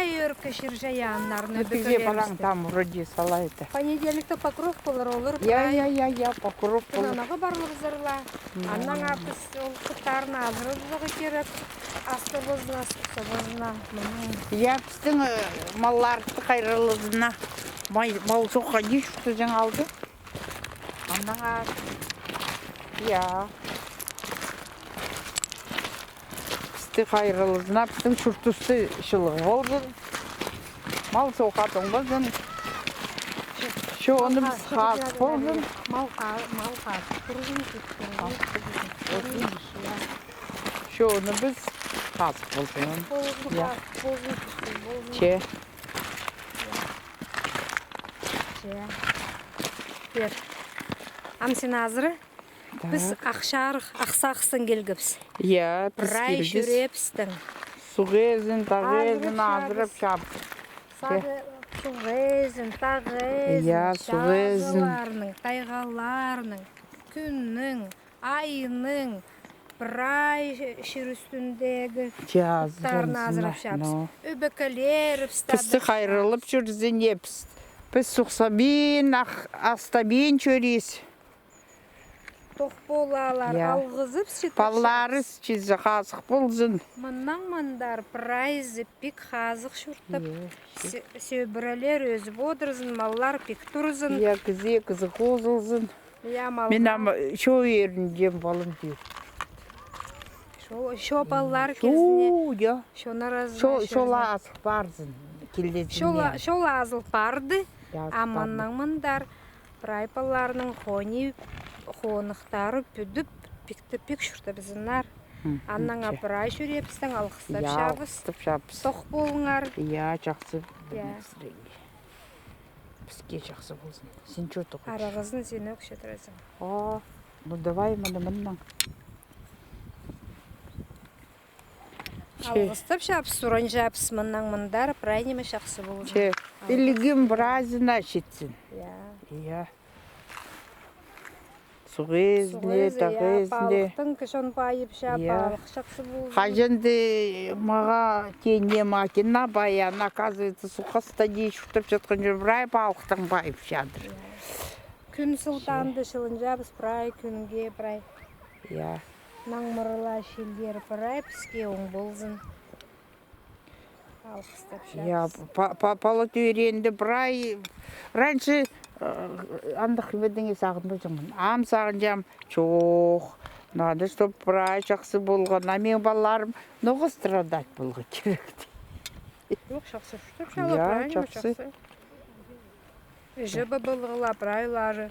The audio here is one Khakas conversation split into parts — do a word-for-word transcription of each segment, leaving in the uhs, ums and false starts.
Ӧӧркі чир чайааннарны. Ну, тізе параң там вроде салайды. Понедельникте покров полар, олар. Я, я, я, я, покров полар. Кінанағы парлыбызар ла. Аннаң а піс ол хыттарны азырыбызарға кирек. Астыбызына, субызына. Я, пістің, э, малларды хайраллазына. Май, мал чоохха не чуртаҷаң алды. Аннаң а, я. Пісті хайраллазына, пістің чуртысты чылығ ползын. Мал чоохха тоңмазын. Чоныбыс хазых ползын. Мал ха-, мал хазых турзын, кӱт турзын. Чоныбыс хазых ползын. Ползын, я. Хазых ползын, кӱтчіг ползын. Че. Че. Пер. Ам син азыра? Піс Ах Чарых, Ах Сағыстаң килгебіс. Я, піс прай килгебіс. Чӱреебістең. Суғ ээзін, тағ ээзін азырапчабыс. Сағ-, суғ ээзін, тағ ээзін, я, суғ ээзін. Чазыларның, тайғаларның, кӱннің, айның, прай чир ӱстӱндегі хыттарын азырапчабыс. Ну. Ӧбекелерібісті. Пісті хайраллап чӧрзін, е, піс, піс сухсабин, ах-, астабин чӧрзін. Тох полалар, я. Алғызып читір. Палаларыс чізе хазых ползын. Мыннаң мындар прайзы пик хазых чуртап. Е, сӧ-, сӧбірелер ӧзіп одырзын, маллар пик турзын. Я, кізі, кізі хозылзын. Я, мал. Мин ам чоо ирінҷем, палам, тир. Чо-, чо палалар килзін. Чо, я. Чо наразы. Чо, чо ла азыл парзын. Килдезіне. Чо ла, чо ла азыл парды. Я, азыл парды. А мыннаң мындар прай палаларның хони, хонухтары пӱдіп, пикті пик чуртабызыннар. Аннаң а прай чӱреебістең алғыстапчабыс. Алғыстапчабыс. Тох полыңар. Я, чахсы. Я. Піске чахсы ползын. Син чо тоғынча? Арағызын син ӧк читірезің. О, ну давай, мыны мыннаң. Че. Алғыстапчабыс, суранчабыс, мыннаң мындар прай ниме чахсы ползын. Че. Алғыс. Пілігім прайзына читсін. Я. Я. Суғ ээзіне, тағ ээзіне. Палыхтың кізі чон пайыпча, я. Палых чахсы ползын. Хаҷан даа мағаа тее ниме килзе, пая, оказывается, сухостойде чуртап чатхан чир прай палыхтаң пайыпчадыр. Я. Кӱн сылтаанда чылынчабыс прай кӱнге, прай. Я. Наңмырла чилер прай піске оң ползын. Алғыстапчабыс. Я, па-, па-, пала тӧреенде прай, раньше, э, андағ нимедеңе сағынмаҷаңмын. Ам сағынчам, чох. Надо, чтоб прай чахсы полған. А мин палаларым ноға страдать поларға кирек. Чох, чахсы чуртапчалар, я, прай ниме чахсы. Чахсы. Іҷе-пабалығ ла прайлары.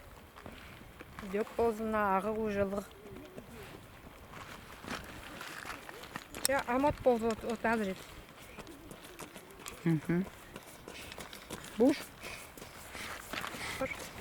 Ӧк ползын, ағаа хуҷалығ. Я, ам от ползын, от, от азырит. Мгм. Пу